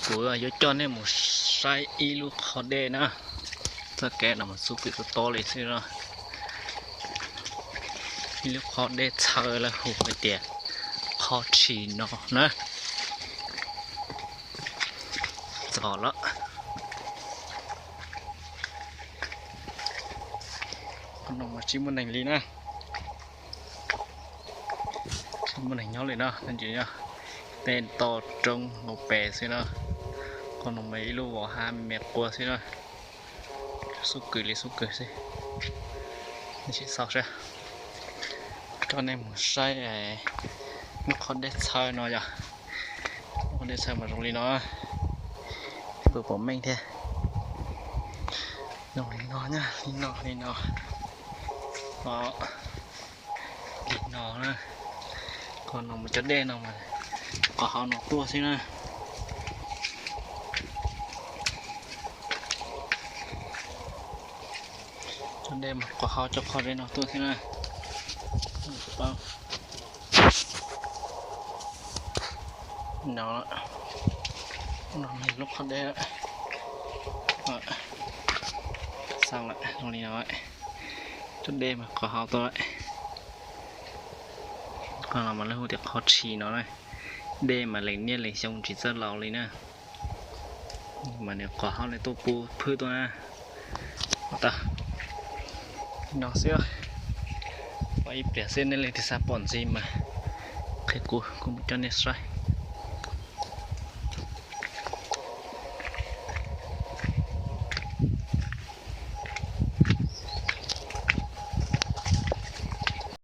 Kuv yuav coj nej mus saib ib lub qhov dej na. Txoj kev no mas xub kwm tob tob li xwb no. Ib lub qhov dej txhaw lawv hu hais tias qhov tshis no na. Txog lawm. Qhov no mas tsis muaj neeg li na. Tsis muaj neeg nyob li no, tej to roob hauv pes xwb na. Qhov no mas ib lub vos hav me me quas xwb na. Xub kwm li xub kwm xwb. Sim xaus seb, coj nej mus saib lub qhov dej txhaw no yom. Lub qhov dej txhaw mas zoo li no, pw pom meej thiab. Zoo li no na, li no li no. Li no na. Qhov no mas cov dej no mas qhov hauv no tuaj xwb na. Cov dej mas qhov hauv cov qhov dej no tuaj xwb na. No, no lub qhov dej. Xaus lawm, zoo li no. Cov dej mas qhov hauv tuaj. Qhov no mas lawv hu tias qhov tshis no na. Dej mas lees niaj lees xyoo tsis txawj laus li na. Mas nws qhov hauv nws tuaj pw phwj tuaj na. Tau no xwb. Pom ib pliag xwb, nej leej twg xav pom ntxiv mas qhia kuv, kuv mus coj nej saib.